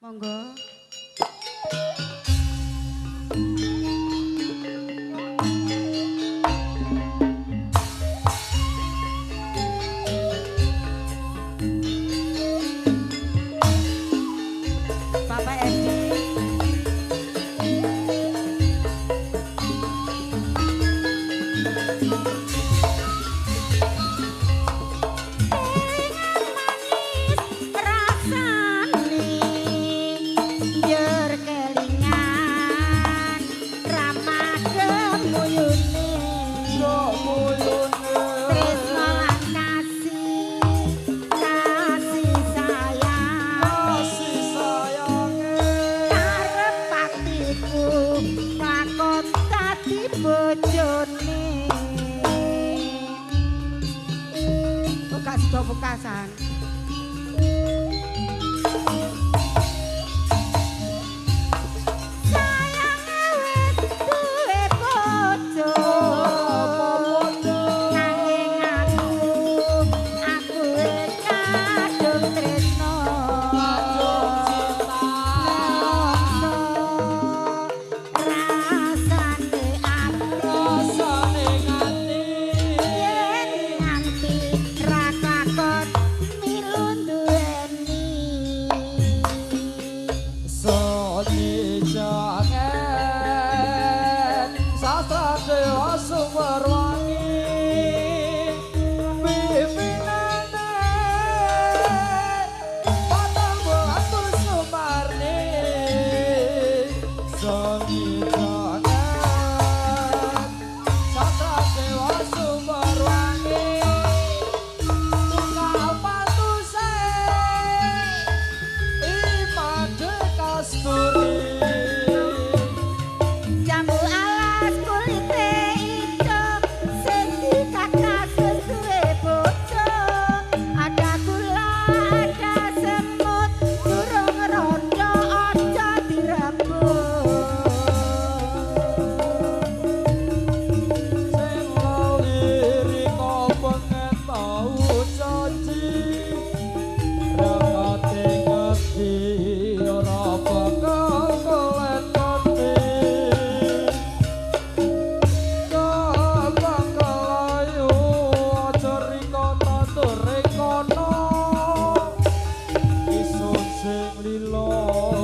Monggo. Bapak Edi. Rasane njur kelingan ramah gemuyune tresno lan kasih, kasih sayang Kasih sayange. Karep atiku lakon dadi bojone. Kok gak sida pekasan. Sayange wis duwe bojo, nanging aku wis kadung tresno. Nelongso rasane ati Rasane ngati. Yen nganti ra kakon milu duweni. Soni jangan sastra dewa sumber wangi pimpinane Patang Atur Sumarni. Soni jangan sastra dewa sumber wangi tukang patuse I Made Kasturi. Jambu alas kulite ijo sing dikakas wis duwe bojo. Ada gula, ada semut, durung rondo aja direbut. Sing lirika pengen tau janji rakate ngerti ora bakal kelet ngerti kembang kelayu aja rika tandur kono isun sing lila.